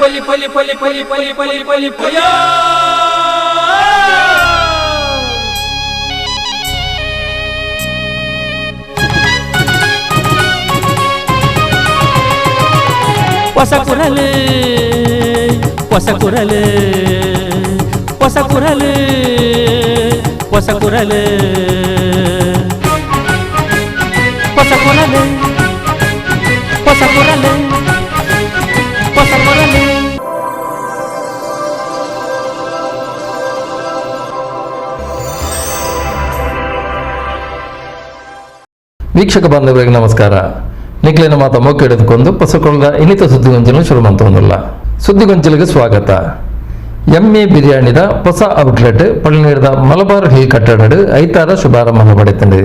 ಪಲಿ ಪಲಿ ಪಲಿ ಪಲಿ ಪಲಿ ಪಲಿ ಪಲಿ ಪಯ. ಹೊಸ ಕುರಲು, ಹೊಸ ಕುರಲು, ಹೊಸ ಕುರಲು, ಹೊಸ ಕುರಲು, ಹೊಸ ಕುರಲು, ಹೊಸ ಕುರಲು, ಹೊಸ ಕುರಲು. ವೀಕ್ಷಕ ಬಾಂಧವರಿಗೆ ನಮಸ್ಕಾರ. ನಿಕ್ಲಿನ ಮಾತ ಮೋಕೆ ಹಿಡಿದುಕೊಂಡು ಪಸಕೊಳ್ಳದ ಇನ್ನಿತ ಸುದ್ದಿಗೊಂಚಲು ಶುರು ಮಂತೊಂದಿಲ್ಲ. ಸುದ್ದಿಗೊಂಚಲಿಗೆ ಸ್ವಾಗತ. ಎಮ್ಮೆ ಬಿರಿಯಾನಿದ ಹೊಸ ಔಟ್ಲೆಟ್ ಪಳ್ಳಿನೀರದ ಮಲಬಾರ್ ಹಿಲ್ ಕಟ್ಟಡ ಐತಾರ ಶುಭಾರಂಭ ಪಡೆತಂಡು.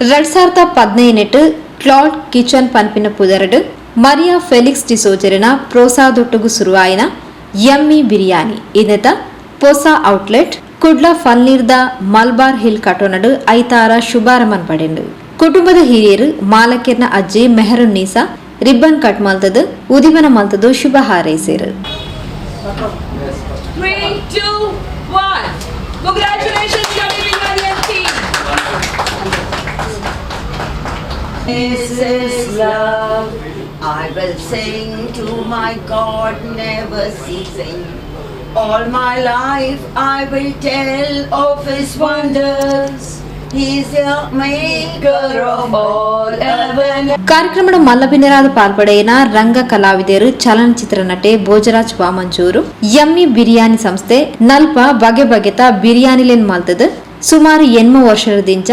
2018 ಕ್ಲೌಡ್ ಕಿಚನ್ ಪನ್ಪಿನ ಪುದರಡು ಮರಿಯಾ ಫೆಲಿಕ್ಸ್ ಡಿಸೋಜರಿನ ಪ್ರೋಸಾದೊಟ್ಟುಗು ಸುರುವಾಯಿನ ಯಮ್ಮಿ ಬಿರಿಯಾನಿ ಇನ್ನತ ಪೊಸ ಔಟ್ಲೆಟ್ ಕುಡ್ಲ ಫಲ್ನೀರ್ದ ಮಲ್ಬಾರ್ ಹಿಲ್ ಕಟೋನಡು ಐತಾರ ಶುಭಾರಂಭ ಪಡೆಂಡು. ಕುಟುಂಬದ ಹಿರಿಯರು ಮಾಲಕಿರ್ನ ಅಜ್ಜಿ ಮೆಹರುನ್ Nisa ribbon cut ಮಲ್ತದು ಉದಿಮನ ಮಲ್ತದು Shubha ಹಾರೈಸಿರು. 3, 2, 1. Congratulations, Yummy Biryani and team. This is love. I will sing to my God, never ceasing. All my life I will tell of His wonders. He's the maker of all heaven. ಕಾರ್ಯಕ್ರಮದ ಮಲ್ಲಬಿನ್ನರಾದ ಪಾಲ್ಪಡೆಯಿನ ರಂಗ ಕಲಾವಿದರು, ಚಲನಚಿತ್ರ ನಟೆ Bhojraj Vamanjoor yummy biryani ಸಂಸ್ಥೆ ನಲ್ಪ ಬಗೆ ಬಗೆತ ಬಿರಿಯಾನಿಲೆನ್ ಮಲ್ತದು ಸುಮಾರು 80 ವರ್ಷದಿಂಚ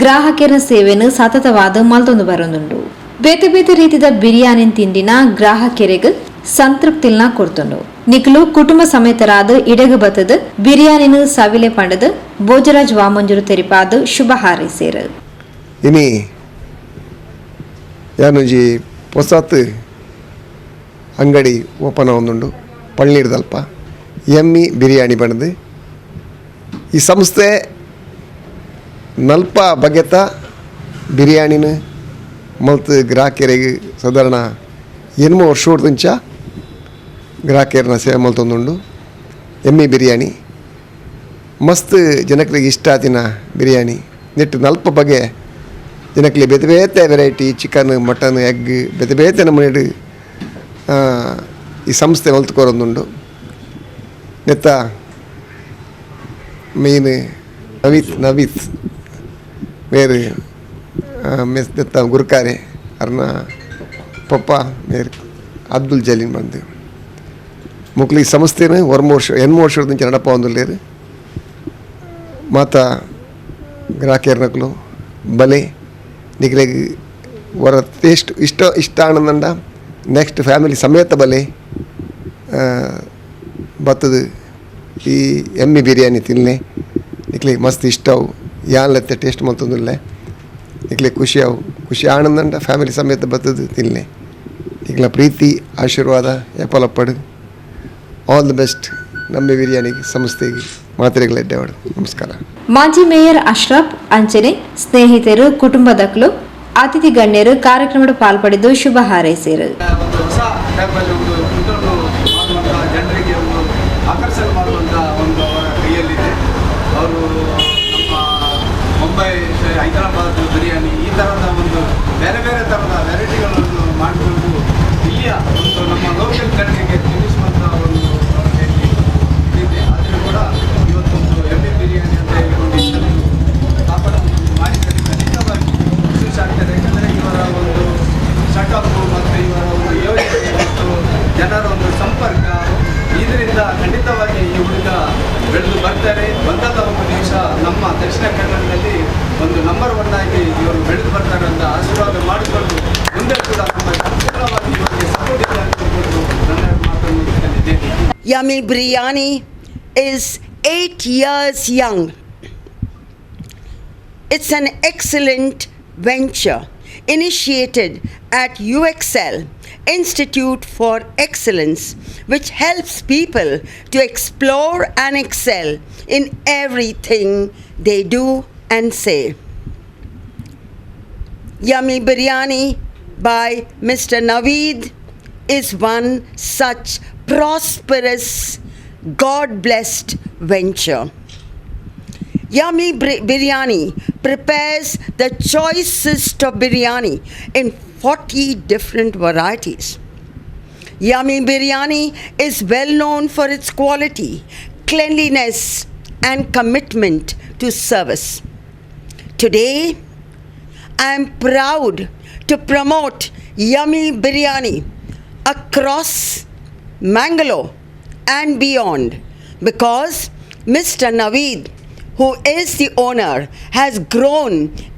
ಗ್ರಾಹಕರ ಸೇವೆಯನ್ನು ಸತತವಾದ ಮಲ್ತೊಂದು ಬರೊಂದುಂಡು. ಬೇತೆ ಬೇತೆ ರೀತಿದ ಬಿರಿಯಾನಿ ತಿಂಡಿನ ಗ್ರಾಹಕರಿಗೆ ಸಂತೃಪ್ತಿಲ್ನ ಕೊಡ್ತುಂಡು. ನಿಕ್ಲು ಕುಟುಂಬ ಸಮೇತರಾದ ಇಡಗು ಬತ್ತದು ಬಿರಿಯಾನಿನ ಸವಿಲೆ ಪಂಡದು ಭೋಜರಾಜ್ ವಾಮಂಜೂರು ತೆರಿಪಾದು ಶುಭ ಹಾರೈಸೇರು. ಇನಿ ಯಾನೊಂಜಿ ಪೊಸತ್ ಅಂಗಡಿ ಓಪನ್ ಆವೊಂದುಂಡು ಪಳ್ನೀರ್ದಲ್ಪ, ಎಮ್ಮಿ ಬಿರಿಯಾನಿ ಪಂಡ್ದ್. ಈ ಸಂಸ್ಥೆ ನಲ್ಪ ಬಗೆತ ಬಿರಿಯಾನಿನ ಮಲ್ತ್ ಗ್ರಾಹಕರಿಗೆ ಸಾಧಾರಣ 80 ವರ್ಷದಿಂಚ ಗ್ರಾಹಕರನ್ನ ಸೇವೆ ಮಲ್ತೊಂದುಂಡು. ಎಮ್ಮಿ ಬಿರಿಯಾನಿ ಮಸ್ತ್ ಜನಕ್ಲೆಗ್ ಇಷ್ಟ ಆತಿನ ಬಿರಿಯಾನಿ. ನೆಟ್ ನಲ್ಪ ಬಗೆ ಜನಕ್ಲೆ ಬೇತೆ ಬೇತೆ ವೆರೈಟಿ, ಚಿಕನ್, ಮಟನ್, ಎಗ್, ಬೇತೆ ಬೇತೆ ನಮೂನೆಡ್ ಈ ಸಂಸ್ಥೆ ಮಲ್ತ್ ಕೊರೊಂದುಂಡು. ನೆತ್ತ ಮೇನ್ ನವೀತ್ ನವೀತ್ ಮೇರ್ ಮೆಸ್ ನೆತ್ತ ಗುರ್ಕಾರೆ. ಅರ್ನ ಪಪ್ಪ ಮೇರ್ ಅಬ್ದುಲ್ ಜಲೀಲ್ ಪಂದ್. ಮೊಕ್ಲು ಈ ಸಂಸ್ಥೆನ್ ಒರ್ಂಬ ವರ್ಷ 80 ವರ್ಷದಿಂಚ ನಡಪಾವೊಂದುಲ್ಲೆರ್. ಮಾತ ಗ್ರಾಹಕೆರ್ನಕುಲು ಬಲೆ, ನಿಕ್ಲೆಗ್ ಒರ ಟೇಸ್ಟ್ ಇಷ್ಟ ಇಷ್ಟ ಆನಂದಂಡ ನೆಕ್ಸ್ಟ್ ಫ್ಯಾಮಿಲಿ ಸಮೇತ ಬಲೆ, ಬತ್ತದು ಈ ಎಮ್ಮಿ ಬಿರಿಯಾನಿ ತಿನ್ಲೆ. ನಿಕ್ಲೆಗ್ ಮಸ್ತ್ ಇಷ್ಟ ಅವು. ಯಾನ್ಲೆತ್ತೆ ಟೇಸ್ಟ್ ಮಲ್ತೊಂದುಲ್ಲೆ, ನಿಕ್ಲೆಗ್ ಖುಷಿ ಅವು. ಖುಷಿ ಆನಂದಂಡ ಫ್ಯಾಮಿಲಿ ಸಮೇತ ಬತ್ತದು ತಿನ್ಲೆ. ನಿಕ್ಲ ಪ್ರೀತಿ ಆಶೀರ್ವಾದ ಏಪಲಪ್ಪಡು. ಆಲ್ the best ನಮ್ಮ ಬಿರಿಯಾನಿ ಸಂಸ್ಥೆಗೆ. ಮಾತ್ರೆಗಳ ಎಡ್ಡೆವಾಡು. ನಮಸ್ಕಾರ. ಮಾಜಿ ಮೇಯರ್ ಅಶ್ರಫ್ ಅಂಚನೆ ಸ್ನೇಹಿತರು, ಕುಟುಂಬದಕ್ಲು, ಅತಿಥಿ ಗಣ್ಯರು ಕಾರ್ಯಕ್ರಮದ ಪಾಲ್ಪಡೆದು ಶುಭ ಹಾರೈಸಿರು. ಒಂದು ಹೊಸ ಟೈಪಲ್ಲಿ ಒಂದು ಫುಡ್ಡನ್ನು ಮಾಡುವಂಥ, ಜನರಿಗೆ ಒಂದು ಆಕರ್ಷಣೆ ಮಾಡುವಂಥ ಒಂದು ಅವರ ಕೈಯಲ್ಲಿದೆ. ಅವರು ನಮ್ಮ ಮುಂಬೈ, ಹೈದರಾಬಾದ್ ಬಿರಿಯಾನಿ, ಈ ಥರದ ಒಂದು ಬೇರೆ ಬೇರೆ ಥರದ ವೆರೈಟಿಗಳನ್ನು ಮಾಡಿಕೊಂಡು ಇಲ್ಲಿಯ ಒಂದು ನಮ್ಮ ಲೋಕಲ್ ಜನರಿಗೆ ತಿನ್ನಿಸುವಂಥ ಒಂದು ಅವರ ಕೈಯಲ್ಲಿ ಇದೆ. ಆದರೂ ಕೂಡ ಇವತ್ತೊಂದು ಎಮ್ಮಿ ಬಿರಿಯಾನಿ ಅಂತ ಹೇಳಿಕೊಂಡು ಇದನ್ನು ಸ್ಥಾಪನೆ ಮಾಡಿದರೆ ಖಂಡಿತವಾಗಿ ಯಶಸ್ಸು ಆಗ್ತದೆ. ಯಾಕಂದರೆ ಇವರ ಒಂದು ಸೆಟಪ್ಪು ಮತ್ತು ಇವರ ಒಂದು ಯೋಜನೆ ಮತ್ತು ಜನರ ಒಂದು ಸಂಪರ್ಕ, ಇದರಿಂದ ಖಂಡಿತವಾಗಿ ಈ ಹುಡುಗ ಬೆಳೆದು ಬರ್ತಾರೆ. ಬಂದಂಥ ಒಂದು ದಿವಸ ನಮ್ಮ ದಕ್ಷಿಣ ಕನ್ನಡದಲ್ಲಿ ಒಂದು ನಂಬರ್ ಒನ್ ಆಗಿ ಇವರು ಬೆಳೆದು ಬರ್ತಾರೆ ಅಂತ ಆಶೀರ್ವಾದ ಮಾಡಿಕೊಂಡು, ಮುಂದೆ ಕೂಡ ನಮ್ಮ ಸಂಪೂರ್ಣವಾಗಿ ಇವರಿಗೆ ಸಪೋರ್ಟ್ ಇದೆ ಅಂತ ತಿಳ್ಕೊಂಡು ನನ್ನ ಮಾತನ್ನು ಮುಗಿಸಲಿದ್ದೇನೆ. Yummy Biryani is 8 years young. It's an excellent venture initiated at UXL Institute for Excellence, which helps people to explore and excel in everything they do and say. Yummy Biryani by Mr. Naveed is one such prosperous, God blessed venture. Yummy Biryani prepares the choicest of biryani in 40 different varieties. Yummy Biryani is well known for its quality, cleanliness, and commitment to service. Today, I am proud to promote Yummy Biryani across Mangalore and beyond because Mr. Naveed, who is the owner, has grown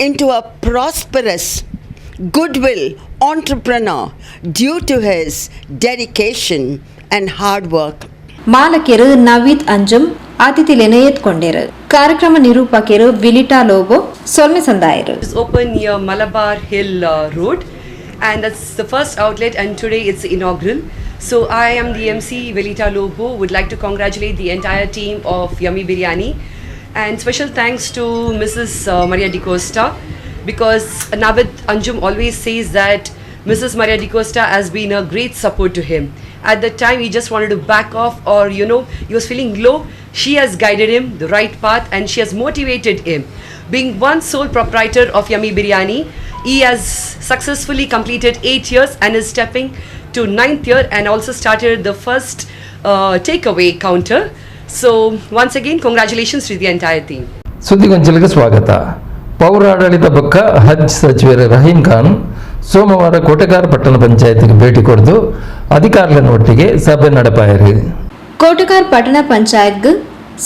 into a prosperous, goodwill entrepreneur due to his dedication and hard work. ಮಾಲಕರು Naveed Anjum ಅತಿಥಿಲೆನ ಎತ್ಕೊಂಡೇರು. ಕಾರ್ಯಕ್ರಮ ನಿರೂಪಕರು ವಿಲಿಟಾ ಲೋಬೋ ಸೊಲ್ಮೆ ಸಂದಾಯರು. It's open near Malabar Hill Road, and that's the first outlet, and today it's inaugural. So I am the MC Velita Lobo. Would like to congratulate the entire team of Yummy Biryani, and special thanks to Mrs. Maria Di Costa, because Navid Anjum always says that Mrs. Maria Di Costa has been a great support to him. At the time, he just wanted to back off, or he was feeling low. She has guided him the right path, and she has motivated him. Being one sole proprietor of Yummy Biryani, he has successfully completed 8 years and is stepping to ninth year, and also started the first takeaway counter. So once again, congratulations to the entire team. ಸುದ್ದಿಗೊಂಚಲಿಗೆ ಸ್ವಾಗತ. ಪೌರಾಡಳಿತ ಬೊಕ್ಕ ಹಜ್ ಸಚಿವರು ರಹೀಂ ಖಾನ್ ಸೋಮವಾರ ಕೋಟೆಕಾರ ಪಟ್ಟಣ ಪಂಚಾಯತ್ಗೆ ಭೇಟಿ ಕೊಡ್ದು ಅಧಿಕಾರಿಗಳ ಒಟ್ಟಿಗೆ ಸಭೆ ನಡೆಪಾಯರು. ಕೋಟಕಾರ್ ಪಟ್ಟಣ ಪಂಚಾಯತ್ಗ್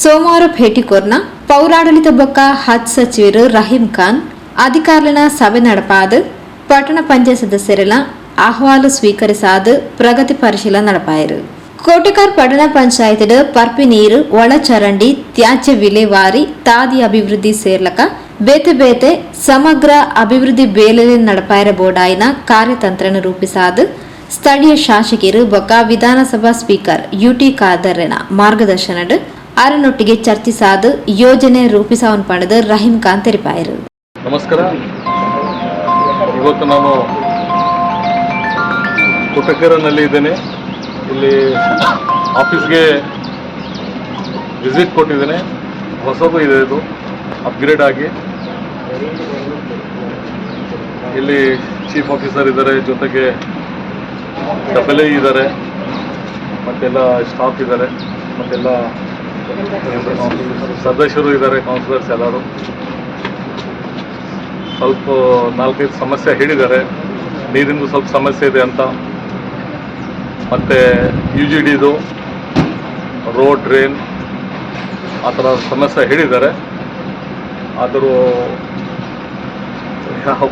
ಸೋಮವಾರ ಭೇಟಿ ಕೊರ್ನ ಪೌರಾಡಳಿತ ಬೊಕ್ಕ ಹಜ್ ಸಚಿವರು ರಹೀಂ ಖಾನ್ ಅಧಿಕಾರಿಗಳ ಸಭೆ നടപ്പാത് ಪಟ್ಟಣ ಪಂಚಾಯತ್ ಸದಸ್ಯರೆಲ್ಲ ಅಹವಾಲು ಸ್ವೀಕರಿಸಾದ ಪ್ರಗತಿ ಪರಿಶೀಲನೆ നടപ്പാಯರು. ಕೋಟೆಕಾರ್ ಪಟ್ಟಣ ಪಂಚಾಯತ್ ಪರ್ಪಿ ನೀರು, ಒಳಚರಂಡಿ, ತ್ಯಾಜ್ಯ ವಿಲೇವಾರಿ, ತಾದಿ ಅಭಿವೃದ್ಧಿ ಸೇರ್ಲಕ ಬೇತೆ ಬೇತೆ ಸಮಗ್ರ ಅಭಿವೃದ್ಧಿ ಬೇಲೆ ನಡಪಾಯರ ಬೋಡಾಯಿನ ಕಾರ್ಯತಂತ್ರನ ರೂಪಿಸಾದ ಸ್ಥಳೀಯ ಶಾಸಕರು ಬೊಕ್ಕ ವಿಧಾನಸಭಾ ಸ್ಪೀಕರ್ ಯುಟಿ ಖಾದರ್ನ ಮಾರ್ಗದರ್ಶನಡ್ ಅರನೊಟ್ಟಿಗೆ ಚರ್ಚಿಸಾದ ಯೋಜನೆ ರೂಪಿಸಾವನ್ ಪಣದ ರಹೀಂ ಖಾನ್ ತೆರಿಪಾಯರು. ನಮಸ್ಕಾರ. ಇವತ್ತು ನಾನು ಕೊಟಕೆರೆನಲ್ಲಿ ಇದ್ದೇನೆ. ಇಲ್ಲಿ ಆಫೀಸ್ಗೆ ವಿಸಿಟ್ ಕೊಟ್ಟಿದ್ದೇನೆ. ಹೊಸದು ಇದೆ ಇದು, ಅಪ್ಗ್ರೇಡ್ ಆಗಿ. ಇಲ್ಲಿ ಚೀಫ್ ಆಫೀಸರ್ ಇದ್ದಾರೆ, ಜೊತೆಗೆ ಡಬಲ್ ಎ ಇದ್ದಾರೆ, ಮತ್ತೆಲ್ಲ ಸ್ಟಾಫ್ ಇದ್ದಾರೆ, ಮತ್ತೆಲ್ಲ ಸದಸ್ಯರು ಇದ್ದಾರೆ, ಕೌನ್ಸಿಲರ್ಸ್ ಎಲ್ಲರೂ. ಸ್ವಲ್ಪ ನಾಲ್ಕೈದು ಸಮಸ್ಯೆ ಹೇಳಿದ್ದಾರೆ. ನೀರಿಂದು ಸ್ವಲ್ಪ ಸಮಸ್ಯೆ ಇದೆ ಅಂತ, ಮತ್ತು ಯುಜಿಡಿದು, ರೋಡ್, ಡ್ರೈನ್, ಆ ಥರ ಸಮಸ್ಯೆ ಹೇಳಿದ್ದಾರೆ. ಆದರೂ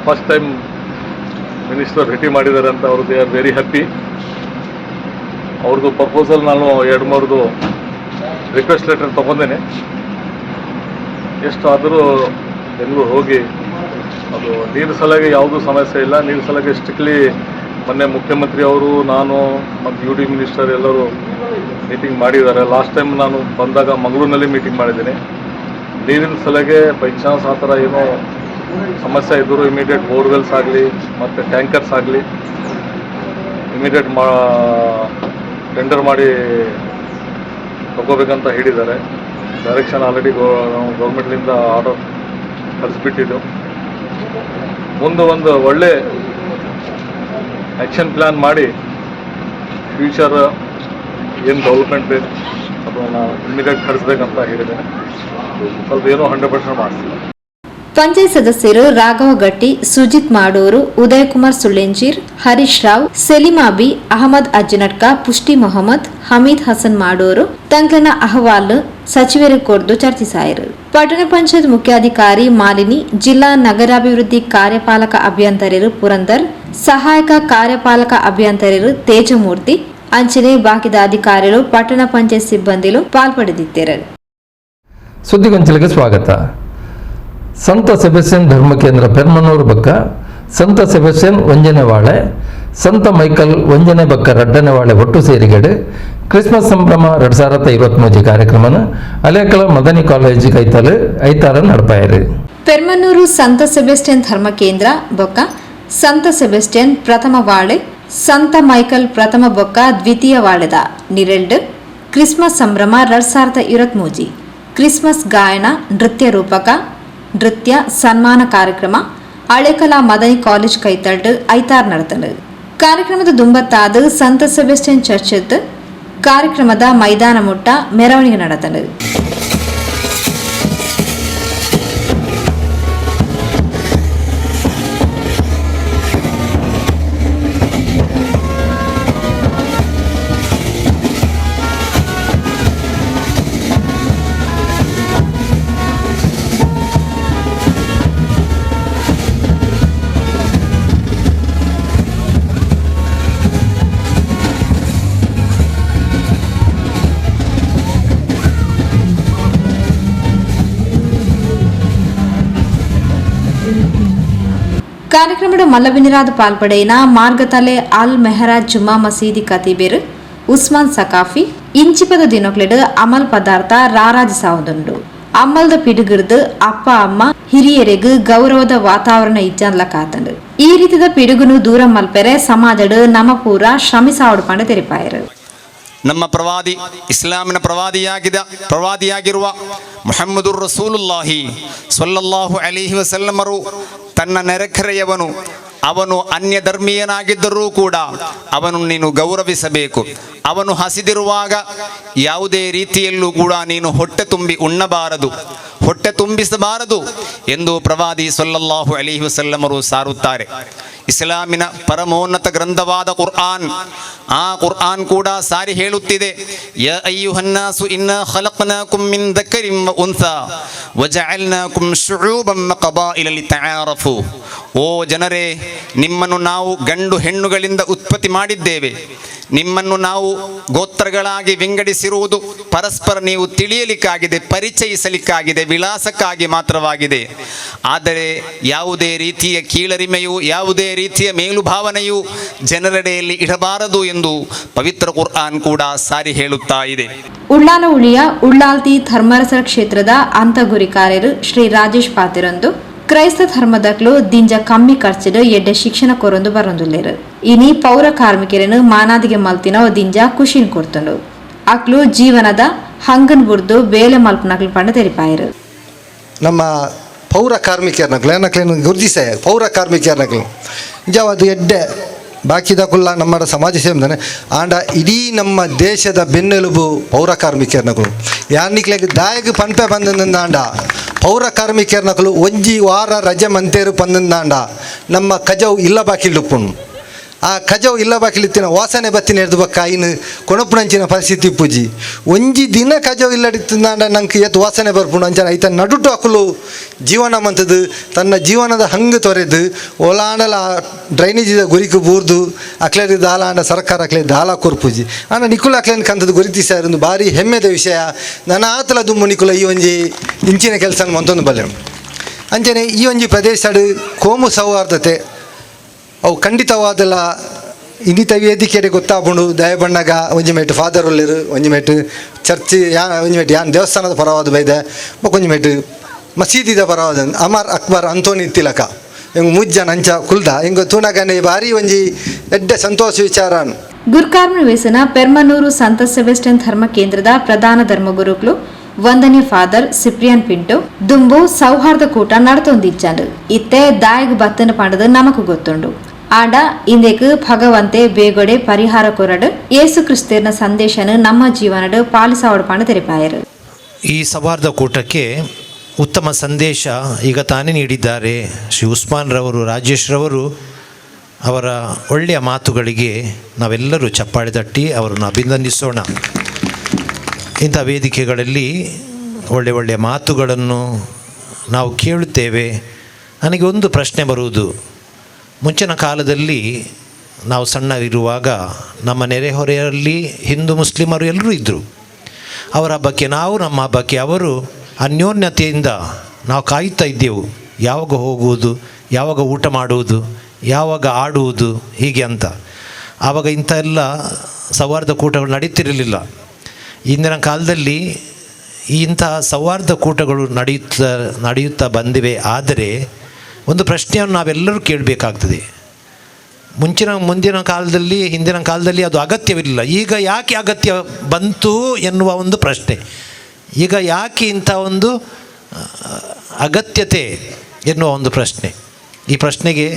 first time minister ಭೇಟಿ ಮಾಡಿದ್ದಾರೆ ಅಂತ ಅವರು, they are very happy. ಅವ್ರದ್ದು ಪ್ರಪೋಸಲ್ ನಾನು ಎರಡು ಮೂರದು ರಿಕ್ವೆಸ್ಟ್ ಲೆಟರ್ ತೊಗೊಂಡೇನೆ. ಎಷ್ಟು ಆದರೂ ಬೆಂಗಳೂರು ಹೋಗಿ ಅದು ನೀರು ಸಲುವಾಗಿ ಯಾವುದೂ ಸಮಸ್ಯೆ ಇಲ್ಲ. ನೀರು ಸಲುವಾಗಿ ಸ್ಟ್ರಿಕ್ಟ್ಲಿ ಮೊನ್ನೆ ಮುಖ್ಯಮಂತ್ರಿ ಅವರು, ನಾನು ಮತ್ತು you D minister ಎಲ್ಲರೂ ಮೀಟಿಂಗ್ ಮಾಡಿದ್ದಾರೆ. ಲಾಸ್ಟ್ ಟೈಮ್ ನಾನು ಬಂದಾಗ ಮಂಗಳೂರಿನಲ್ಲಿ ಮೀಟಿಂಗ್ ಮಾಡಿದ್ದೀನಿ. ನೀರಿನ ಸಲುವಾಗಿ ಬೈ ಚಾನ್ಸ್ ಆ ಥರ ಏನೋ ಸಮಸ್ಯೆ ಇದ್ದರೂ ಇಮಿಡಿಯೇಟ್ ಬೋರ್ವೆಲ್ಸ್ ಆಗಲಿ ಮತ್ತು ಟ್ಯಾಂಕರ್ಸ್ ಆಗಲಿ ಇಮಿಡಿಯೇಟ್ ಮಾ ಟೆಂಡರ್ ಮಾಡಿ ತಗೋಬೇಕಂತ ಹೇಳಿದ್ದಾರೆ. ಡೈರೆಕ್ಷನ್ ಆಲ್ರೆಡಿ ನಾವು ಗೌರ್ಮೆಂಟ್ಲಿಂದ ಆರ್ಡರ್ ಕಳಿಸ್ಬಿಟ್ಟಿದ್ದು. ಮುಂದೆ ಒಂದು ಒಳ್ಳೆ ಆ್ಯಕ್ಷನ್ ಪ್ಲ್ಯಾನ್ ಮಾಡಿ ಫ್ಯೂಚರ್ ಏನು ಡೆವಲಪ್ಮೆಂಟ್ ಬೇಕು ಅದನ್ನು ಇಮಿಡಿಯೇಟ್ ಕಳಿಸ್ಬೇಕಂತ ಹೇಳಿದ್ದೇನೆ. ಸ್ವಲ್ಪ ಏನೋ 100% ಮಾಡಿಸ್ತೀವಿ. ಪಂಚಾಯತ್ ಸದಸ್ಯರು ರಾಘವ ಗಟ್ಟಿ, ಸುಜಿತ್ ಮಾಡೂರು, ಉದಯಕುಮಾರ್ ಸುಳ್ಳೆಂಜೀರ್, ಹರೀಶ್ ರಾವ್, ಸೆಲಿಮಾಬಿ, ಅಹಮದ್ ಅಜ್ನಟ್ಕ, ಪುಷ್ಟಿ ಮೊಹಮ್ಮದ್, ಹಮೀದ್ ಹಸನ್ ಮಾಡೂರು ತಂಕ್ಲನ ಅಹವಾಲು ಸಚಿವರು ಕೊರ್ದು ಚರ್ಚಿಸಾಯರು. ಪಟ್ಟಣ ಪಂಚಾಯತ್ ಮುಖ್ಯಾಧಿಕಾರಿ ಮಾಲಿನಿ, ಜಿಲ್ಲಾ ನಗರಾಭಿವೃದ್ಧಿ ಕಾರ್ಯಪಾಲಕ ಅಭಿಯಂತರರು ಪುರಂದರ್, ಸಹಾಯಕ ಕಾರ್ಯಪಾಲಕ ಅಭಿಯಂತರರು ತೇಜಮೂರ್ತಿ, ಅಂಚನೆ ಬಾಕಿದ ಅಧಿಕಾರಿಗಳು, ಪಟ್ಟಣ ಪಂಚಾಯತ್ ಸಿಬ್ಬಂದಿಲು ಪಾಲ್ಪಡೆದಿದ್ದರು. ಸುದ್ದಿಗೊಂಚಲಿಗೆ ಸ್ವಾಗತ. ಸಂತ ಸೆಬೆಸ್ಟಿಯನ್ ಧರ್ಮ ಕೇಂದ್ರ ಪೆರ್ಮನೂರು ಬಕ್ಕ ಸಂತ ಸೆಬೆಸ್ಟಿಯನ್ ಒಂಜನೆ ವಾಳೆ, ಸಂತ ಮೈಕಲ್ ಒಂಜನೆ ಬಕ್ಕ ರಡ್ಡನೆ ವಾಳೆ ಒಟ್ಟು ಸೇರಿಗೆಡು ಕ್ರಿಸ್ಮಸ್ ಸಂಭ್ರಮ 2023 ಕಾರ್ಯಕ್ರಮನ ಅಲೇಕಲ ಮದನಿ ಕಾಲೇಜ್ ಕೈತಲು ಐತಾರ ನಡಪಾಯರು. ಪೆರ್ಮನ್ನೂರು ಸಂತ ಸೆಬೆಸ್ಟಿಯನ್ ಧರ್ಮ ಕೇಂದ್ರ ಬೊಕ್ಕ ಸಂತ ಸೆಬೆಸ್ಟಿಯನ್ ಪ್ರಥಮ ವಾಳೆ ಸಂತ ಮೈಕಲ್ ಪ್ರಥಮ ಬೊಕ್ಕ ದ್ವಿತೀಯ ವಾಳೆದ ನಿರೆಲ್ಡ್ ಕ್ರಿಸ್ಮಸ್ ಸಂಭ್ರಮ 2023 ಕ್ರಿಸ್ಮಸ್ ಗಾಯನ ನೃತ್ಯ ರೂಪಕ ನೃತ್ಯ ಸನ್ಮಾನ ಕಾರ್ಯಕ್ರಮ ಅಳೆಕಲಾ ಮದನಿ ಕಾಲೇಜ್ ಕೈತಲ್ಡ್ ಐತಾರ್ ನಡೆತಂಡು. ಕಾರ್ಯಕ್ರಮದ ದುಂಬತ್ತಾದ ಸಂತ ಸೆಬೆಸ್ಟಿಯನ್ ಚರ್ಚ್ ಕಾರ್ಯಕ್ರಮದ ಮೈದಾನ ಮುಟ್ಟ ಮೆರವಣಿಗೆ ನಡೆತಂಡು. ಕಾರ್ಯಕ್ರಮದ ಮಲ್ಲಬಿನಿರಾದ ಪಾಲ್ಪಡೆಯಿನ ಮಾರ್ಗತಲೆ ಅಲ್ ಮೆಹರಾಜ್ ಜುಮ್ಮಾ ಮಸೀದಿ ಕತೀಬೇರು ಉಸ್ಮಾನ್ ಸಕಾಫಿ ಇಂಚಿಪದ ದಿನಕ್ಲೆಡ್ ಅಮಲ್ ಪದಾರ್ಥ ರಾರಾಜಿಸಾವುದುಂಡು. ಅಮ್ಮಲ್ದ ಪಿಡುಗಿರ್ದು ಅಪ್ಪ ಅಮ್ಮ ಹಿರಿಯರಿಗೂ ಗೌರವದ ವಾತಾವರಣ ಇಜ್ಜನ್ಲ ಕಾತಂಡು. ಈ ರೀತಿದ ಪಿಡುಗುನು ದೂರ ಮಲ್ಪೆರೆ ಸಮಾಜಡ್ ನಮ ಪೂರ ಶ್ರಮಿಸಾವಡು ಪಂಡ ತೆರಿಪಾಯರು. ನಮ್ಮ ಪ್ರವಾದಿ ಇಸ್ಲಾಮಿನ ಪ್ರವಾದಿಯಾಗಿರುವ ಮುಹಮ್ಮದುರ್ ರಸೂಲುಲ್ಲಾಹಿ ಸ್ವಲ್ಲಲ್ಲಾಹು ಅಲೈಹಿ ವಸಲ್ಲಮರು ತನ್ನ ನೆರೆಕೆರೆಯವನು ಅವನು ಅನ್ಯ ಧರ್ಮೀಯನಾಗಿದ್ದರೂ ಕೂಡ ಅವನು ನೀನು ಗೌರವಿಸಬೇಕು. ಅವನು ಹಸಿದಿರುವಾಗ ಯಾವುದೇ ರೀತಿಯಲ್ಲೂ ಕೂಡ ನೀನು ಹೊಟ್ಟೆ ತುಂಬಿ ಉಣ್ಣಬಾರದು, ಹೊಟ್ಟೆ ತುಂಬಿಸಬಾರದು ಎಂದು ಪ್ರವಾದಿ ಸ್ವಲ್ಲಲ್ಲಾಹು ಅಲೈಹಿ ವಸಲ್ಲಮರು ಸಾರುತ್ತಾರೆ. ಇಸ್ಲಾಮಿನ ಪರಮೋನ್ನತ ಗ್ರಂಥವಾದ ಕುರ್ಆನ್, ಆ ಕುರ್ಆನ್ ಕೂಡ ಸಾರಿ ಹೇಳುತ್ತಿದೆ, ಯ ಅಯ್ಯುಹನ್ನಾಸು ಇನ್ನ ಖಲಕ್ನಾಕುಂ ಮಿನ್ ದಕರಿಂ ವ ಉನ್ಸಾ ವಜಅಲ್ನಾಕುಂ ಶುಊಬಂ ವ ಕಬಾಯಿಲ ಲಿತಆರಫು. ಓ ಜನರೇ, ನಿಮ್ಮನ್ನು ನಾವು ಗಂಡು ಹೆಣ್ಣುಗಳಿಂದ ಉತ್ಪತ್ತಿ ಮಾಡಿದ್ದೇವೆ, ನಿಮ್ಮನ್ನು ನಾವು ಗೋತ್ರಗಳಾಗಿ ವಿಂಗಡಿಸಿರುವುದು ಪರಸ್ಪರ ನೀವು ತಿಳಿಯಲಿಕ್ಕಾಗಿದೆ, ಪರಿಚಯಿಸಲಿಕ್ಕಾಗಿದೆ, ವಿಳಾಸಕ್ಕಾಗಿ ಮಾತ್ರವಾಗಿದೆ. ಆದರೆ ಯಾವುದೇ ರೀತಿಯ ಕೀಳರಿಮೆಯು, ಯಾವುದೇ ರೀತಿಯ ಮೇಲುಭಾವನೆಯು ಜನರೆಡೆಯಲ್ಲಿ ಇಡಬಾರದು ಎಂದು ಪವಿತ್ರ ಕುರ್ಆನ್ ಕೂಡ ಸಾರಿ ಹೇಳುತ್ತಾ ಇದೆ. ಉಳ್ಳಾಲ ಉಳಿಯ ಉಳ್ಳಾಲ್ತಿ ಧರ್ಮರಸರ ಕ್ಷೇತ್ರದ ಅಂತಗುರಿಕಾರ್ಯರು ಶ್ರೀ ರಾಜೇಶ್ ಪಾತಿರಂದು ಕ್ರೈಸ್ತ ಧರ್ಮದಕ್ಲು ದಿಂಜ ಕಮ್ಮಿ ಖರ್ಚಿಡು ಎಡ್ಡೆ ಶಿಕ್ಷಣ ಕೊರೊಂದು ಬರೊಂದುಲ್ಲೇರು. ಇನಿ ಪೌರ ಕಾರ್ಮಿಕರನ್ನು ಮಾನಾದಿಗೆ ಮಲ್ತಿನ ದಿಂಜ ಖುಷಿನ್ ಕೊಡ್ತುಂಡು. ಅಕ್ಲು ಜೀವನದ ಹಂಗನ್ ಬುರ್ದು ಬೇಲೆ ಮಲ್ಪನಕ್ಲು ಪಂಡ ತೆರಿಪಾಯರು. ನಮ್ಮ ಪೌರ ಕಾರ್ಮಿಕರನಕ್ಲು ಏನಕ್ಲೇನು ಗುರುತಿಸಾಯ ಪೌರ ಕಾರ್ಮಿಕರನಕ್ಲು ನಿಜವಾದ ಎಡ್ಡೆ ಬಾಕಿದಕುಲ್ಲ ನಮ್ಮ ಸಮಾಜ ಸೇವೆ ಆಂಡ ಇಡೀ ನಮ್ಮ ದೇಶದ ಬೆನ್ನೆಲುಬು ಪೌರ ಕಾರ್ಮಿಕರನಕುಲು. ಯಾನಿಕ್ಲೆಗ್ ದಾಯಗ್ ಪನ್ಪೆ ಬಂದಂದಾಂಡ ಪೌರ ಕಾರ್ಮಿಕರನಕುಲು ಒಂಜಿ ವಾರ ರಜೆ ಮಂತೇರು ಪಂದಂದಾಂಡ ನಮ್ಮ ಕಜವು ಇಲ್ಲ ಬಾಕಿಲ್ಡುಪ್ಪುನು. ಆ ಕಜವು ಇಲ್ಲ ಬಾಕಿಲಿತ್ತಿನ ವಾಸನೆ ಬತ್ತಿನ ಎರ್ದು ಬಕ್ಕ ಇನ್ನು ಕೊಣಪುನಂಚಿನ ಪರಿಸ್ಥಿತಿ ಪೂಜಿ ಒಂಜಿ ದಿನ ಕಜವು ಇಲ್ಲಡಿತ್ತಿಂದಾಂಡ ನಂಗೆ ಏತ್ ವಾಸನೆ ಬರ್ಪುಂಡು ಅಂಚನ ಐತ ನಡುಟು ಅಕುಲು ಜೀವನ ಮಂತದ್ದು ತನ್ನ ಜೀವನದ ಹಂಗೆ ತೊರೆದು ಒಲಾಂಡಲ ಡ್ರೈನೇಜಿದ ಗುರಿಕು ಬೂರ್ದು ಅಕ್ಲೇರಿ ದಾಲ ಆಂಡ ಸರ್ಕಾರ ಅಕ್ಲೆ ದಾಲ ಕೊರ್ಪೂಜಿ ಆಂಡ ನಿಕುಲ ಅಕ್ಲೇನ್ ಕಂತದ್ದು ಗುರುತಿಸಾರೊಂದು ಭಾರಿ ಹೆಮ್ಮೆದ ವಿಷಯ. ನನ್ನ ಆತಲ ದುಮ್ಮು ನಿಕುಲ ಈ ಒಂಜಿ ಇಂಚಿನ ಕೆಲಸ ಮಂತೊಂದು ಬಲ್ಲೆ ಅಂಚನೆ ಈ ಒಂಜಿ ಪ್ರದೇಶಡ್ ಕೋಮು ಸೌಹಾರ್ದತೆ ಅವು ಖಂಡಿತವಾದಲ್ಲ ಇನ್ನಿತ ವೇದಿಕೆಡೆ ಗೊತ್ತಾಪುಂಡು. ದಯಬಣ್ಣಗ ಒಂಜಿ ಮೇಟ್ ಫಾದರ್ ಒಲ್ಲೆರು, ಒಂಜಿ ಮೇಟ್ ಚರ್ಚ್ ಯಾ ಒಂಜಿ ಮೇಟ್ ಯಾನ್ ದೇವಸ್ಥಾನದ ಪರವಾದ ಬೈದೆ, ಒಂಜಿ ಮೇಟ್ ಮಸೀದಿದ ಪರವಾದ ಅಮರ್ ಅಕ್ಬರ್ ಅಂತೋನಿ ತಿಲಕ ಹಿಂಗೆ ಮುಜ್ಜನ ಅಂಚ ಕುಲ್ದ ಹಿಂಗೆ ತೂನಗನೆ ಭಾರಿ ಒಂಜಿ ಎಡ್ಡೆ ಸಂತೋಷ ವಿಚಾರ. ಗುರ್ಕಾರ್ಮ ವೇಸನ ಪೆರ್ಮನೂರು ಸಂತ ಸೆಬೆಸ್ಟಿಯನ್ ಧರ್ಮ ಕೇಂದ್ರದ ಪ್ರಧಾನ ಧರ್ಮಗುರುಗಳು ವಂದನೆ ಫಾದರ್ ಸಿಪ್ರಿಯನ್ ಪಿಂಟು ದುಂಬು ಸೌಹಾರ್ದ ಕೂಟ ನಡತೊಂದಿಚ್ಚಾಂಡು. ಇತ್ತೆ ದಾಯಗ್ ಬತ್ತನ ಪಂಡದು ನಮಕು ಗೊತ್ತುಂಡು. ಆಂಡ ಇಂದೆಕ್ ಭಗವಂತೆ ಬೇಗೊಡೆ ಪರಿಹಾರ ಕೊರಡು ಯೇಸು ಕ್ರಿಸ್ತನ ಸಂದೇಶನ ನಮ್ಮ ಜೀವನಡು ಪಾಲಿಸಾವಡು ಪಂಡ ತೆರಿಪಾಯರು. ಈ ಸೌಹಾರ್ದ ಕೂಟಕ್ಕೆ ಉತ್ತಮ ಸಂದೇಶ ಈಗ ತಾನೇ ನೀಡಿದ್ದಾರೆ ಶ್ರೀ ಉಸ್ಮಾನ್ ರವರು, ರಾಜೇಶ್ ರವರು. ಅವರ ಒಳ್ಳೆಯ ಮಾತುಗಳಿಗೆ ನಾವೆಲ್ಲರೂ ಚಪ್ಪಾಳೆ ತಟ್ಟಿ ಅವರನ್ನು ಅಭಿನಂದಿಸೋಣ. ಇಂಥ ವೇದಿಕೆಗಳಲ್ಲಿ ಒಳ್ಳೆ ಒಳ್ಳೆಯ ಮಾತುಗಳನ್ನು ನಾವು ಕೇಳುತ್ತೇವೆ. ನನಗೆ ಒಂದು ಪ್ರಶ್ನೆ ಬರುವುದು, ಮುಂಚಿನ ಕಾಲದಲ್ಲಿ ನಾವು ಸಣ್ಣವಿರುವಾಗ ನಮ್ಮ ನೆರೆಹೊರೆಯಲ್ಲಿ ಹಿಂದೂ ಮುಸ್ಲಿಮರು ಎಲ್ಲರೂ ಇದ್ದರು. ಅವರ ಹಬ್ಬಕ್ಕೆ ನಾವು, ನಮ್ಮ ಹಬ್ಬಕ್ಕೆ ಅವರು, ಅನ್ಯೋನ್ಯತೆಯಿಂದ ನಾವು ಕಾಯುತ್ತಾ ಇದ್ದೆವು. ಯಾವಾಗ ಹೋಗುವುದು, ಯಾವಾಗ ಊಟ ಮಾಡುವುದು, ಯಾವಾಗ ಆಡುವುದು, ಹೀಗೆ ಅಂತ. ಆವಾಗ ಇಂಥ ಎಲ್ಲ ಸೌಹಾರ್ದ ಕೂಟಗಳು ನಡೀತಿರಲಿಲ್ಲ. ಇಂದಿನ ಕಾಲದಲ್ಲಿ ಇಂತಹ ಸೌಹಾರ್ದ ಕೂಟಗಳು ನಡೆಯುತ್ತಾ ಬಂದಿವೆ. ಆದರೆ ಒಂದು ಪ್ರಶ್ನೆಯನ್ನು ನಾವೆಲ್ಲರೂ ಕೇಳಬೇಕಾಗ್ತದೆ. ಮುಂದಿನ ಕಾಲದಲ್ಲಿ, ಹಿಂದಿನ ಕಾಲದಲ್ಲಿ ಅದು ಅಗತ್ಯವಿರಲಿಲ್ಲ. ಈಗ ಯಾಕೆ ಅಗತ್ಯ ಬಂತು ಎನ್ನುವ ಒಂದು ಪ್ರಶ್ನೆ. ಈಗ ಯಾಕೆ ಇಂಥ ಒಂದು ಅಗತ್ಯತೆ ಎನ್ನುವ ಒಂದು ಪ್ರಶ್ನೆ. ಈ ಪ್ರಶ್ನೆಗೆ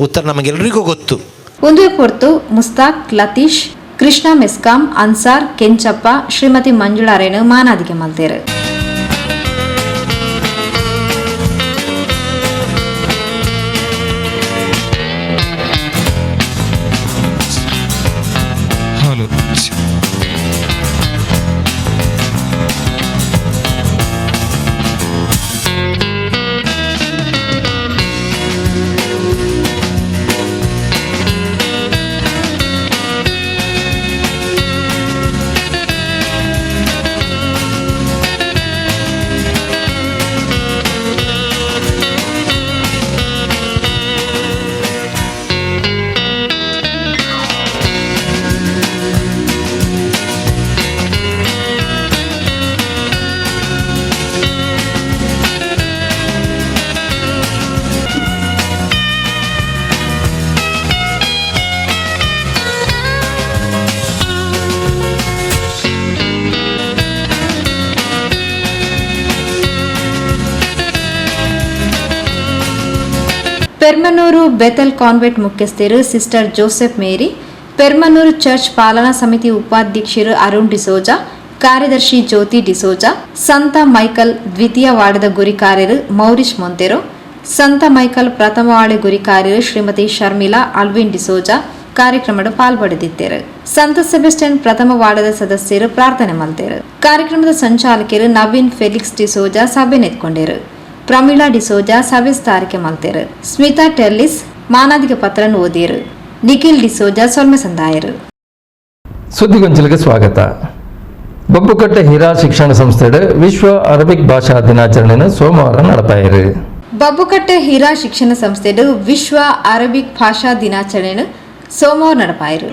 ಉತ್ತರ ನಮಗೆಲ್ಲರಿಗೂ ಗೊತ್ತು. ಒಂದುವೆ ಪೊರ್ತು ಮುಸ್ತಾಕ್, ಲತೀಶ್, ಕೃಷ್ಣ ಮೆಸ್ಕಾಂ, ಅನ್ಸಾರ್, ಕೆಂಚಪ್ಪ, ಶ್ರೀಮತಿ ಮಂಜುಳಾರೇನು ಮಾನಾದಿಗೆ ಮಲ್ತೇರು. ಪೆರ್ಮನೂರು ಬೆಥೆಲ್ ಕಾನ್ವೆಂಟ್ ಮುಖ್ಯಸ್ಥರು sister Joseph Mary, Permanur church ಪಾಲನಾ ಸಮಿತಿ ಉಪಾಧ್ಯಕ್ಷರು ಅರುಣ್ ಡಿಸೋಜಾ, ಕಾರ್ಯದರ್ಶಿ ಜ್ಯೋತಿ ಡಿಸೋಜಾ, ಸಂತ ಮೈಕಲ್ ದ್ವಿತೀಯ ವಾರ್ಡದ ಗುರಿಕಾರ್ಯರು ಮೌರಿಶ್ ಮೊಂತೆರೋ, ಸಂತ ಮೈಕಲ್ ಪ್ರಥಮ ವಾರ್ಡ್ ಗುರಿಕಾರ್ಯರು ಶ್ರೀಮತಿ ಶರ್ಮಿಳಾ ಅಲ್ವಿನ್ ಡಿಸೋಜಾ ಕಾರ್ಯಕ್ರಮದ ಪಾಲ್ಪಡೆದಿದ್ದರು. ಸಂತ ಸೆಬೆಸ್ಟಿಯನ್ ಪ್ರಥಮ ವಾರ್ಡದ ಸದಸ್ಯರು ಪ್ರಾರ್ಥನೆ ಮಲ್ತೇರು. ಕಾರ್ಯಕ್ರಮದ ಸಂಚಾಲಕರು ನವೀನ್ ಫೆಲಿಕ್ಸ್ ಡಿಸೋಜಾ ಸಭೆ ನೆತ್ಕೊಂಡರು. ಪ್ರಮೀಳಾ ಡಿಸೋಜಾ ಸಭೆ ಸ್ಥಾರಿಕೆ ಮಲ್ತೇರು. ಸ್ಮಿತಾ ಟೆರ್ಲಿಸ್ ಮಾನಾದಿಗೆ ಪತ್ರ ಓದಿರು. ನಿಖಿಲ್ ಡಿಸೋಜಾ ಸೊಲ್ಮೆ ಸಂದಾಯರು. ಸುದ್ದಿಗೊಂಚಲಿಗೆ ಸ್ವಾಗತ. ಬಬ್ಬುಕಟ್ಟೆ ಹಿರಾ ಶಿಕ್ಷಣ ಸಂಸ್ಥೆ ವಿಶ್ವ ಅರಬಿಕ್ ಭಾಷಾ ದಿನಾಚರಣೆಯನ್ನು ಸೋಮವಾರ நடப்பாயிரு. ಬಬ್ಬುಕಟ್ಟೆ ಹಿರಾ ಶಿಕ್ಷಣ ಸಂಸ್ಥೆ ವಿಶ್ವ ಅರಬಿಕ್ ಭಾಷಾ ದಿನಾಚರಣೆಯನ್ನು ಸೋಮವಾರ நடப்பாயிரு.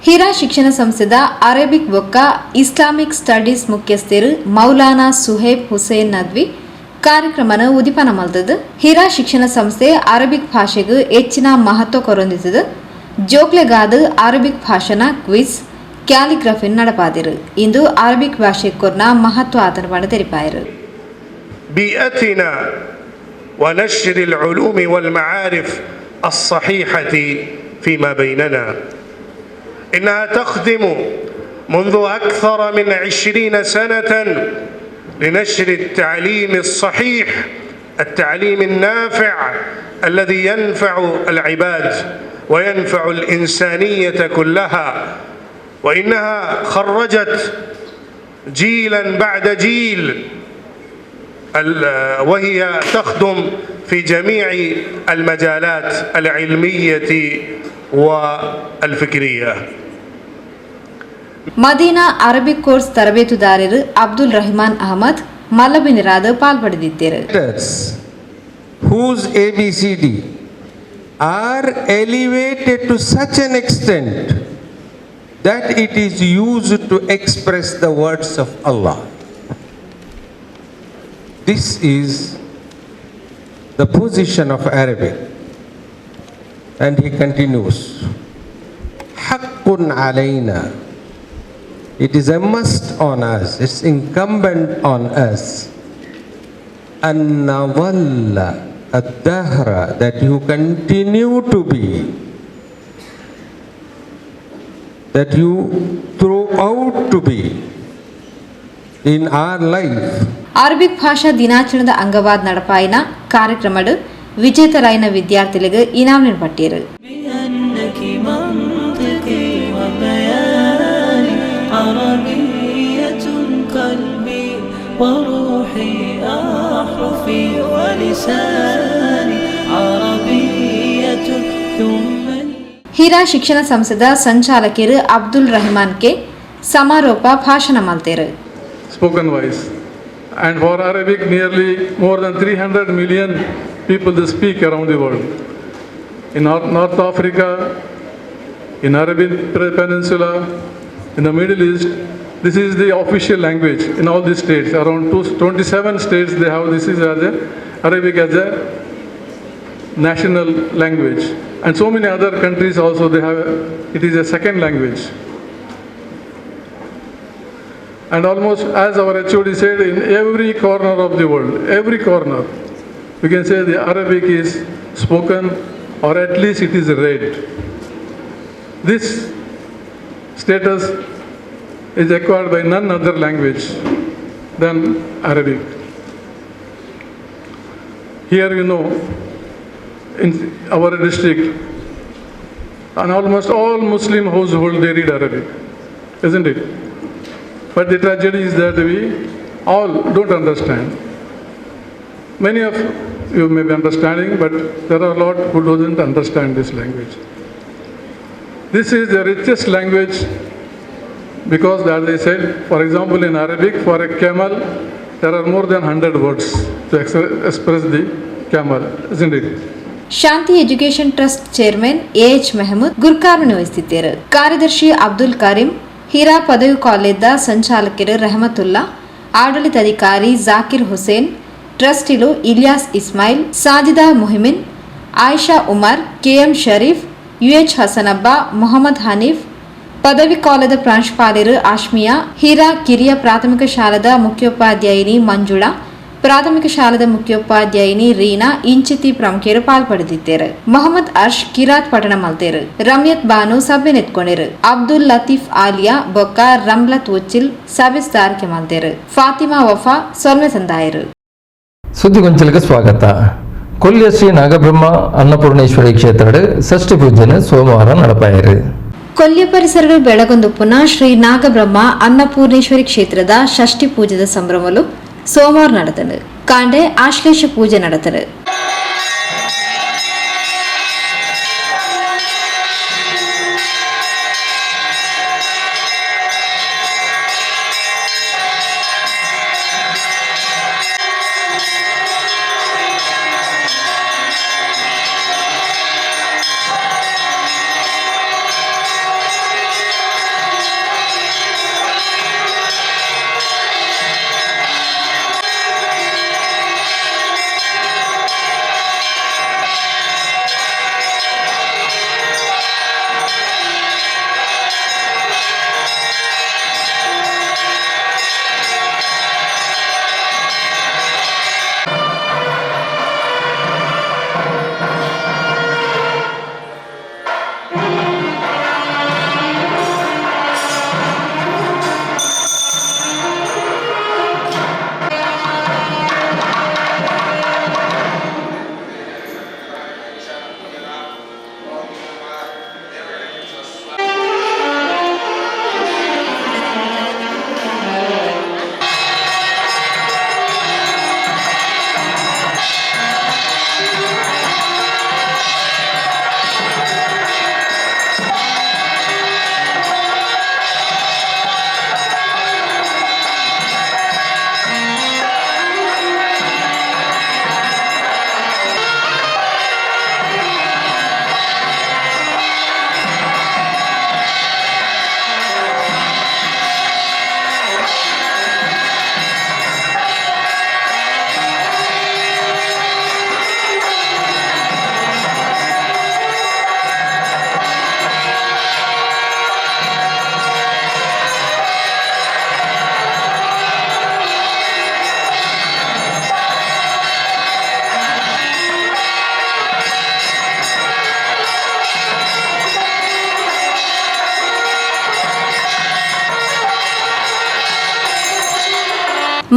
ಹಿರಾ ಶಿಕ್ಷಣ ಸಂಸ್ಥೆದ ಅರೇಬಿಕ್ ಬೊಕ್ಕ ಇಸ್ಲಾಮಿಕ್ ಸ್ಟಡೀಸ್ ಮುಖ್ಯಸ್ಥರು ಮೌಲಾನಾ ಸುಹೇಬ್ ಹುಸೇನ್ ನದ್ವಿ ಕಾರ್ಯಕ್ರಮನ ಉದಿಪನ ಮಲ್ತದು. ಹಿರಾ ಶಿಕ್ಷಣ ಸಂಸ್ಥೆ ಅರಬಿಕ್ ಭಾಷೆಗೆ ಹೆಚ್ಚಿನ ಮಹತ್ವ ಕೊರೊಂದಿತ್ತದು. ಜೋಕ್ಲೆಗಾದ ಅರಬಿಕ್ ಭಾಷಣ ಕ್ವಿಜ್ ಕ್ಯಾಲಿಗ್ರಫಿ நடப்பாதிரு. ಇಂದು ಅರಬಿಕ್ ಭಾಷೆ ಕೊರ್ನ ಮಹತ್ವ ಆತನ ತೆರಿಪಾಯರು. بيئتنا ونشر العلوم والمعارف الصحيحة فيما بيننا. إنها تخدم منذ أكثر من 20 سنة لنشر التعليم الصحيح، التعليم النافع الذي ينفع العباد وينفع الإنسانية كلها. وإنها خرجت جيلا بعد جيل وهي تخدم في جميع المجالات العلمية والفكرية. Madina Arabic course ತರಬೇತುದಾರರು Abdul Rahman Ahmed ಮಲ್ಲಬಿನರಾದ ಪಾಲ್ಪಡೆದಿದ್ದರು. Whose ABCD are elevated to such an extent that it is used to express the words of Allah. This is the position of Arabic. And he continues, Haqqun alayna. It is a must on us, it's incumbent on us, an nadalla ad-dahra, that you continue to be, that you throw out to be in our life. Arabic ಭಾಷಾ ದಿನಾಚರಣೆದ ಅಂಗವಾದ நடப்பாಯಿನ ಕಾರ್ಯಕ್ರಮಡು ವಿಜೇತರಾಯಿನ ವಿದ್ಯಾರ್ಥಿಗಳಿಗೆ ಇನಾಮ್ ಪಟ್ಟಿಯರು. ಹಿರಾ ಶಿಕ್ಷಣ ಸಂಸ್ಥೆದ ಸಂಚಾಲಕರು Abdul Rahman K ಸಮಾರೋಪ ಭಾಷಣ ಮಲ್ತೇರು. Spoken wise. And for Arabic, nearly more than 300 million people they speak around the world. In North Africa, in Arabian Peninsula, in the Middle East, This is the official language in all the states. Around 27 states they have this is as a Arabic as a national language. And so many other countries also they have, it is a second language. And almost as our HOD said, in every corner of the world, every corner, we can say the Arabic is spoken or at least it is read. This status is acquired by none other language than Arabic. Here you know, in our district, and almost all Muslim household, they read Arabic, isn't it? But the tragedy is that we all don't understand. Many of you may be understanding, but there are a lot who doesn't understand this language. This is the richest language because, as I said, for example, in Arabic, for a camel, there are more than 100 words to express the camel, isn't it? Shanti education trust chairman AH Mehmood ಗುರ್ಕಾರ್ಮೆ ವಹಿಸಿದ್ದರು. ಕಾರ್ಯದರ್ಶಿ ಅಬ್ದುಲ್ ಕರೀಂ, ಹಿರಾ ಪದವಿ ಕಾಲೇಜ್ದ ಸಂಚಾಲಕರು ರೆಹಮತುಲ್ಲಾ, ಆಡಳಿತಾಧಿಕಾರಿ Zakir Hussain, ಟ್ರಸ್ಟಿಲು Ilyas Ismail, ಸಾಜಿದಾ ಮೊಹಿಮಿನ್, Ayesha Umar, KM Sharif, UH Hasanabba, Mohammed Hanif, ಪದವಿ ಕಾಲೇಜದ ಪ್ರಾಂಶುಪಾಲರು ಆಶ್ಮಿಯಾ, ಹಿರಾ ಕಿರಿಯ ಪ್ರಾಥಮಿಕ ಶಾಲಾದ ಮುಖ್ಯೋಪಾಧ್ಯಾಯಿನಿ ಮಂಜುಳಾ, ಪ್ರಾಥಮಿಕ ಶಾಲಾದ ಮುಖ್ಯೋಪಾಧ್ಯಾಯಿನಿ ರೀನಾ ಇಂಚಿತಿ ಪ್ರಮುಖರು ಪಾಲ್ಪಡೆದಿದ್ದಾರೆ. ಮೊಹಮ್ಮದ್ ಅರ್ಷ್ ಕಿರಾತ್ ಪಠಣ ಮಲ್ತೇರು. ರಮ್ಯತ್ ಬಾನು ಸಭೆ ನೆತ್ಕೊಂಡಿರು. ಅಬ್ದುಲ್ ಲತೀಫ್ ಆಲಿಯಾ ಬೊಕ್ಕ ರಮ್ಲತ್ ಉಚ್ಚಿಲ್ ಸಭೆ ಸಾರಿಕೆ ಮಲ್ತೇರು. ಫಾತಿಮಾ ವಫಾ ಸೊಲ್ಮೆ ಸಂದಾಯರು. ಸುದ್ದಿಗೊಂಚಲಿಗೆ ಸ್ವಾಗತ. ಕೊಲ್ಯ ಶ್ರೀ ನಾಗಬ್ರಹ್ಮ ಅನ್ನಪೂರ್ಣೇಶ್ವರಿ ಕ್ಷೇತ್ರದ ಷಷ್ಠಿ ಪೂಜೆಯನ್ನು ಸೋಮವಾರ ನಡಪಾಯರು. ಕೊಲ್ಯ ಪರಿಸರಗಳು ಬೆಳಗೊಂದುಪ್ಪುನ ಶ್ರೀ ನಾಗಬ್ರಹ್ಮ ಅನ್ನಪೂರ್ಣೇಶ್ವರಿ ಕ್ಷೇತ್ರದ ಷಷ್ಠಿ ಪೂಜೆದ ಸಂಭ್ರಮಲು ಸೋಮವಾರ ನಡೆದನು. ಕಾಂಡೆ ಆಶ್ಲೇಷ ಪೂಜೆ ನಡೆದನು.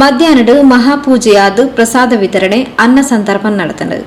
ಮಧ್ಯಾಹ್ನಡು ಮಹಾಪೂಜೆಯಾದ ಪ್ರಸಾದ ವಿತರಣೆ, ಅನ್ನ ಸಂತರ್ಪಣೆ ನಡೆತನು.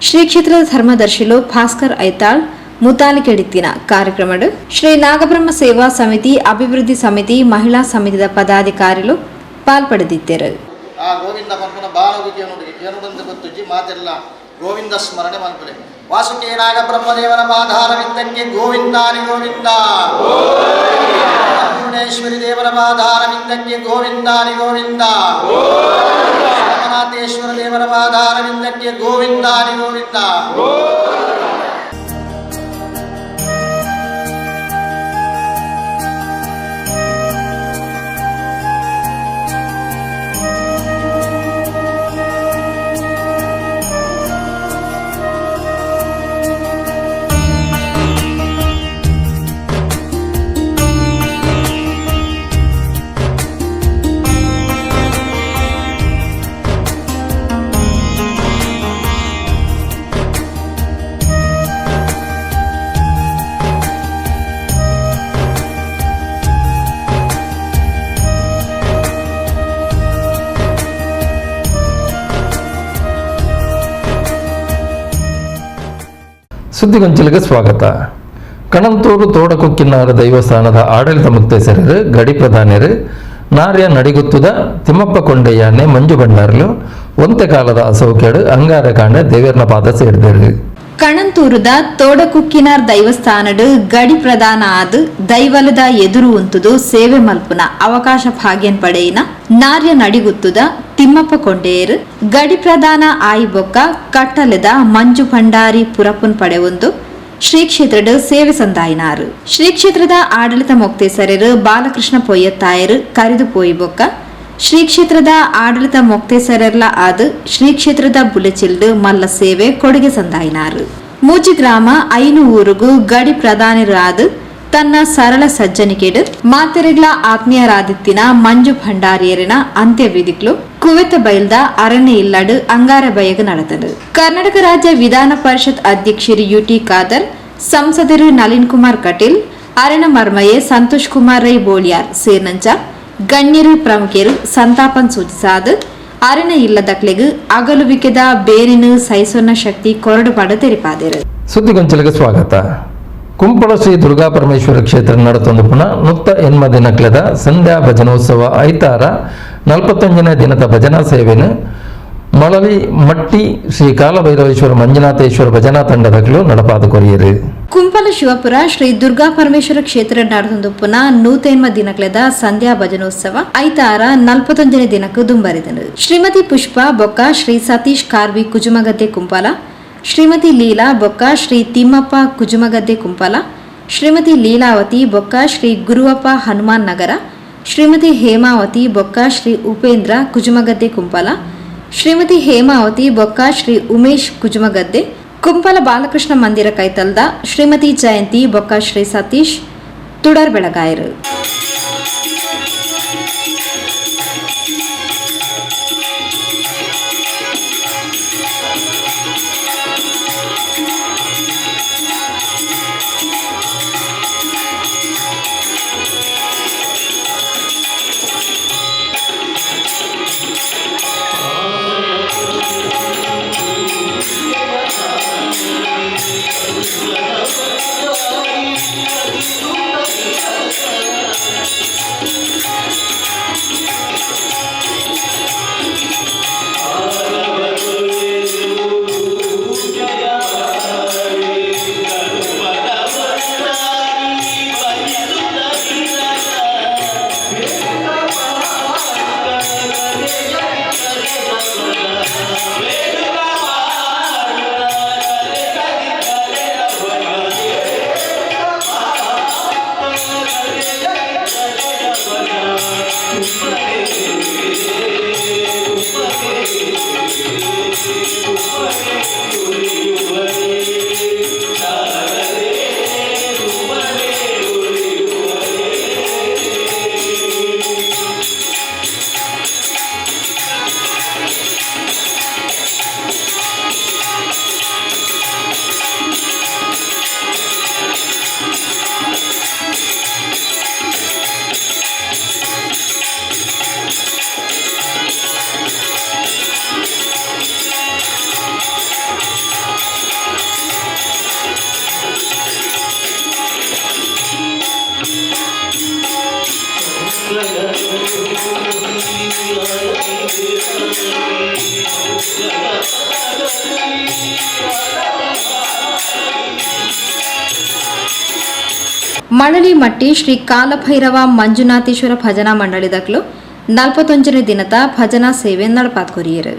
ಶ್ರೀ ಕ್ಷೇತ್ರದ ಧರ್ಮದರ್ಶಿಲು ಭಾಸ್ಕರ್ ಐತಾಳ್ ಮುತಾಲಿಕೆಡಿತ್ತಿನ ಕಾರ್ಯಕ್ರಮಡ್ ಶ್ರೀ ನಾಗಬ್ರಹ್ಮ ಸೇವಾ ಸಮಿತಿ, ಅಭಿವೃದ್ಧಿ ಸಮಿತಿ, ಮಹಿಳಾ ಸಮಿತಿದ ಪದಾಧಿಕಾರಿಲು ಪಾಲ್ಪಡೆದಿದ್ದರು. ಆ ಗೋವಿಂದ ಪನ್ಪುನ ಬಾಲಗು ಕೇನುಡಂದು ಗೊತ್ತುಜ್ಜಿ ಮಾತೆಲ್ಲ ಗೋವಿಂದ ಸ್ಮರಣೆ ಮನ್ಪುಲೆ. ವಾಸುಕೇ ನಾಗಬ್ರಹ್ಮದೇವನ ಪಾದಾರವಿಂದಕ್ಕೆ ಗೋವಿಂದಾನಿ ಗೋವಿಂದ, ಪೂರ್ಣೇಶ್ವರಿ ದೇವರ ಪಾದಾರವಿಂದಕ್ಕೆ ಗೋವಿಂದಾನಿ ಗೋವಿಂದ, ಸೋಮನಾಥೇಶ್ವರ ದೇವರ ಪಾದಾರವಿಂದಕ್ಕೆ ಗೋವಿಂದಾನಿ ಗೋವಿಂದ. ಸುದ್ದಿಗೊಂಚಲಿಗೆ ಸ್ವಾಗತ. ಕಣಂತೂರು ತೋಡಕುಕ್ಕಿನಾರ ದೈವಸ್ಥಾನದ ಆಡಳಿತ ಮುಕ್ತೇಸರರು ಗಡಿ ಪ್ರಧಾನರು ನಾರ್ಯ ನಡಿಗುತ್ತದ ತಿಮ್ಮಪ್ಪ ಕೊಂಡಯ್ಯನೆ ಮಂಜು ಭಂಡಾರಲು ಒಂತೆ ಕಾಲದ ಅಸೌಖ್ಯಡು ಅಂಗಾರಕಾಂಡ ದೇವೇರ್ನ ಪಾದ ಸೇರಿದರು. ಕಣಂತೂರುದ ತೋಡಕುಕ್ಕಿನಾರ್ ದೈವಸ್ಥಾನಡು ಗಡಿ ಪ್ರಧಾನ ಆದ್ ದೈವಲದ ಎದುರು ಉಂತುದು ಸೇವೆ ಮಲ್ಪುನ ಅವಕಾಶ ಭಾಗ್ಯನ್ ಪಡೆಯಿನ ನಾರ್ಯ ನಡಿಗುತ್ತದ ತಿಮ್ಮಪ್ಪ ಕೊಂಡೇರು ಗಡಿ ಪ್ರಧಾನ ಆಯಿಬೊಕ್ಕ ಕಟ್ಟಲೆದ ಮಂಜು ಭಂಡಾರಿ ಪುರಪುನ್ ಪಡೆವೊಂದು ಶ್ರೀ ಕ್ಷೇತ್ರದ ಸೇವೆ ಸಂದಾಯಿನಾರು. ಶ್ರೀ ಕ್ಷೇತ್ರದ ಆಡಳಿತ ಮೊಕ್ತೇಸರರು ಬಾಲಕೃಷ್ಣ ಪೊಯ್ಯತ್ತಾಯರು ಕರಿದು ಪೋಯಿಬೊಕ್ಕ ಶ್ರೀ ಕ್ಷೇತ್ರದ ಆಡಳಿತ ಮೊಕ್ತೇಸರರ್ಲ ಆದ್ ಶ್ರೀ ಕ್ಷೇತ್ರದ ಬುಲೆಚಿಲ್ಡು ಮಲ್ಲ ಸೇವೆ ಕೊಡುಗೆ ಸಂದಾಯಿನಾರು. ಮೂಜಿ ಗ್ರಾಮ ಐನು ಊರುಗು ಗಡಿ ಪ್ರಧಾನರಾದ ತನ್ನ ಸರಳ ಸಜ್ಜನಿಕೆಡು ಮಾತೆರೆಗ್ಲ ಆತ್ಮೀಯರಾದಿತ್ತಿನ ಮಂಜು ಭಂಡಾರಿಯರಿನ ಅಂತ್ಯವಿಧಿಕ್ಲು ಕುವೆತ ಬೈಲ್ದ ಅರಣ್ಯ ಇಲ್ಲಡು ಅಂಗಾರ ಬಯಗ ನಡೆದನು. ಕರ್ನಾಟಕ ರಾಜ್ಯ ವಿಧಾನ ಪರಿಷತ್ ಅಧ್ಯಕ್ಷರು ಯುಟಿ ಖಾದರ್, ಸಂಸದರು ನಳಿನ್ ಕುಮಾರ್ ಕಟೀಲ್, ಅರಣ್ಯ ಮರ್ಮಯೆ ಸಂತೋಷ್ ಕುಮಾರ್ ರೈ ಬೋಳಿಯಾರ್ ಸೇರ್ನಂಚ ಗಣ್ಯರು ಪ್ರಮುಖರು ಸಂತಾಪನ್ ಸೂಚಿಸಾದ ಅರಣ್ಯ ಇಲ್ಲದಕ್ಲೆಗ್ ಅಗಲುವಿಕೆದ ಬೇರಿನ ಸೈಸೊನ್ನ ಶಕ್ತಿ ಕೊರಡುಪಾಡು ತೆರಿಪಾದರು. ಸುದ್ದಿಗೊಂಚಲಿಗೆ ಸ್ವಾಗತ. ಕುಂಪಳ ಶ್ರೀ ದುರ್ಗಾ ಪರಮೇಶ್ವರ ಕ್ಷೇತ್ರ ನಡೆತೊಂದು ಪುನಃ ನುತ್ತ ಎನ್ಮ ದಿನಕ್ಲೆದ ಸಂಧ್ಯಾ ಭಜನೋತ್ಸವ ಐತಾರ 41ನೇ ದಿನದ ಭಜನಾ ಸೇವೆನು ಮಳಲಿ ಮಟ್ಟಿ ಶ್ರೀ ಕಾಲಭೈರವೇಶ್ವರ ಮಂಜುನಾಥೇಶ್ವರ ಭಜನಾ ತಂಡದಗಳು ನಡಪಾದ ಕೊರಿಯರು. ಕುಂಪಲ ಶಿವಪುರ ಶ್ರೀ ದುರ್ಗಾ ಪರಮೇಶ್ವರ ಕ್ಷೇತ್ರ ನಡೆದೊಂದು ಪುನಃ 108 ದಿನಕ್ಲೆದ ಸಂಧ್ಯಾ ಭಜನೋತ್ಸವ ಐತಾರ 41ನೇ ದಿನಕ್ಕೂ ದುಂಬರಿದನು. ಶ್ರೀಮತಿ ಪುಷ್ಪ ಬೊಕ್ಕ ಶ್ರೀ ಸತೀಶ್ ಕಾರ್ವಿ ಕುಜುಮಗದ್ದೆ ಕುಂಪಲ, ಶ್ರೀಮತಿ ಲೀಲಾ ಬೊಕ್ಕ ಶ್ರೀ ತಿಮ್ಮಪ್ಪ ಕುಜುಮಗದ್ದೆ ಕುಂಪಲ, ಶ್ರೀಮತಿ ಲೀಲಾವತಿ ಬೊಕ್ಕ ಶ್ರೀ ಗುರುವಪ್ಪ ಹನುಮಾನ್ ನಗರ, ಶ್ರೀಮತಿ ಹೇಮಾವತಿ ಬೊಕ್ಕ ಶ್ರೀ ಉಪೇಂದ್ರ ಕುಜುಮಗದ್ದೆ ಕುಂಪಲ, ಶ್ರೀಮತಿ ಹೇಮಾವತಿ ಬೊಕ್ಕ ಶ್ರೀ ಉಮೇಶ್ ಕುಜುಮಗದ್ದೆ ಕುಂಪಲ ಬಾಲಕೃಷ್ಣ ಮಂದಿರ ಕೈತಲ್ದ ಶ್ರೀಮತಿ ಜಯಂತಿ ಬೊಕ್ಕ ಶ್ರೀ ಸತೀಶ್ ತುಡರ್ ಬೆಳಗಾಯರು. Thank you. Malali Matti Shri Kalabhairava Manjunatheshwara ಭಜನಾ ಮಂಡಳಿದಕ್ಲು 41ನೇ ದಿನದ ಭಜನಾ ಸೇವೆ ನಡಪಾತ್ಕೊರಿಯರು.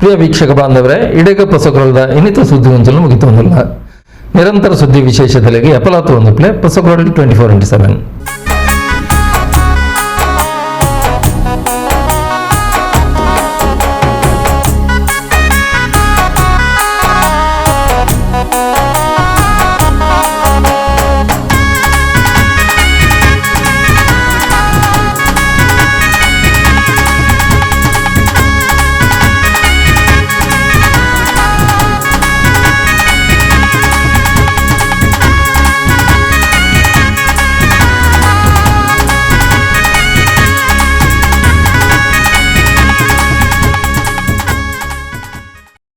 ಪ್ರಿಯ ವೀಕ್ಷಕ ಬಾಂಧವರೇ, ಇಡೀಗ ಪೊಸಕೊರಲ್ದ ಇನ್ನಿತ ಸುದ್ದಿ ಗೊಂಚಲು ಮುಗಿತೊಂದಿಲ್ಲ. ನಿರಂತರ ಸುದ್ದಿ ವಿಶೇಷತೆಗೆ ಎಪಲಾತು ಒಂದು ಪ್ಲೇ ಪೊಸಕೊರಲ್ 24x7.